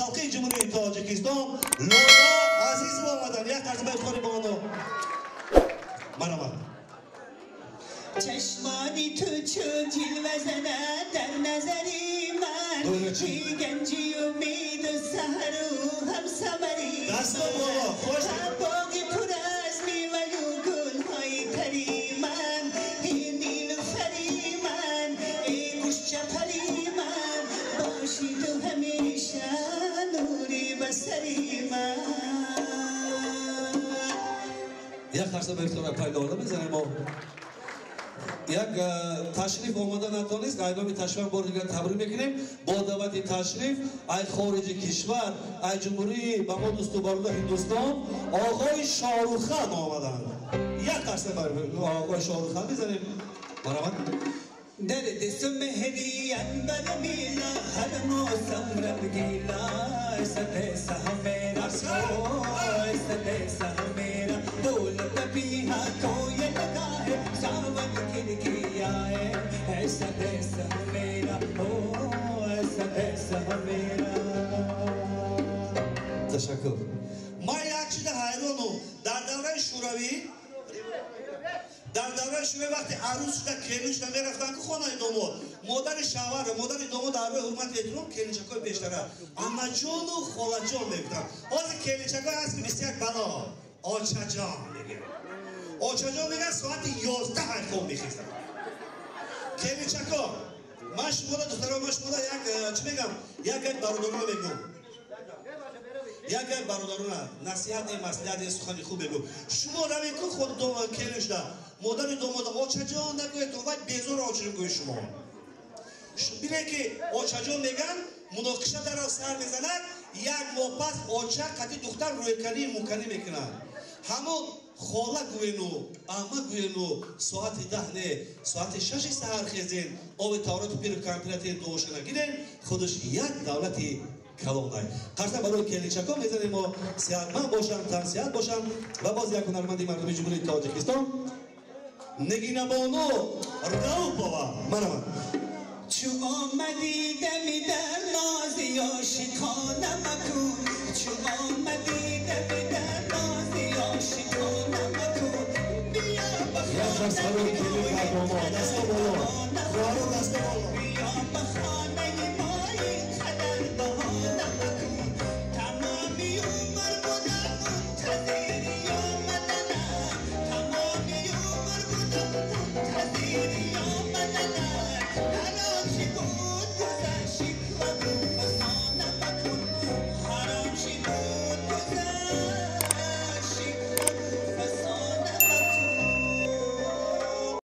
халқии Ҷумҳурии Тоҷикистон Лола Азизова омадан. Як қарсак ба ифтихори бону. Марҳамат. Чашмони ту чун ҷилва занад дар назари ман, ганҷи умеду саҳару ҳамсамари Дасто боло, хуш. Боғи пур аз меваю гулҳои тари ман, нилуфари ман, эй гӯшчапари ман, боши ту ҳамеша нури басари ман. Як қарсак ба ифтихори пайдола мезанем. Мо як ташриф омада натонист, айноми ташриф бори дигар табрик мекунем. Бо даъвати ташриф ай хориҷи кишвар, ай ҷумҳурии ба мо дӯсту бародар Ҳиндустон, оғои Шоҳруххан омаданд. Як қарсак бар оғои Шоҳруххан мезанем. Марҳамат. दर्द सुनहरी अंबर मिला, हर मौसम रंगीला, ऐसा देसा मेरा, ओ ऐसा देसा मेरा। बोल पपीहा को ये लगा है सावन खिड़की आए, ऐसा देसा मेरा, ओ ऐसा देसा मेरा। Ташаккур. Ман як чиза ҳайронум. Дар давраи Шӯравӣ, дар давраи Шӯравӣ, вақте арӯс шуда, келин шуда мерафтанд ку хонаи домод, модари шавҳар, модари домод дар рӯи ҳурмати эҳтиром келинчакҳои пештара амаҷону холаҷон мегуфтанд. Ҳозир келинчакҳои ҳаст, ки 21 бало очаҷон мегӯянд. Очаҷон мегӯянд, соати 11 хоб мехезанд келинчакҳо. Ман шумода, духтаро, ман шумода як чӣ мегам, як гап бародарона мегӯм, як гап бародарона, насиҳат не, маслиҳат не, сухани хуб мегӯм. Шумо равед ку худ келин шуда, модари домода очаҷон нагӯед, вай безор оча гӯед. Шумо бинед, ки очаҷон меган, муноқиша даро сар мезанад. Як моҳ пас оча қати духтар рӯйканӣ муканӣ мекунад. Ҳамон хола гӯену ама гӯену соати 10 не, соати 6-и саҳар хезен, оби таҳорату пиру кампиратен, дуошана гирен, худаш як давлати калонай. Қарсак барои келинчакҳо мезанем. Мо сеҳатманд бошанд, тансиҳат бошанд. Ва боз як ҳунарманди мардуми Ҷумҳурии Тоҷикистон, Нигинабону Раупова. Марҳамат. Чу омадӣ дами дар нози ошиқона макун, чу омадӣ дами дар нози ошиқона макун, биё ба Як қарсак барои келин кардомо. Дасто боло.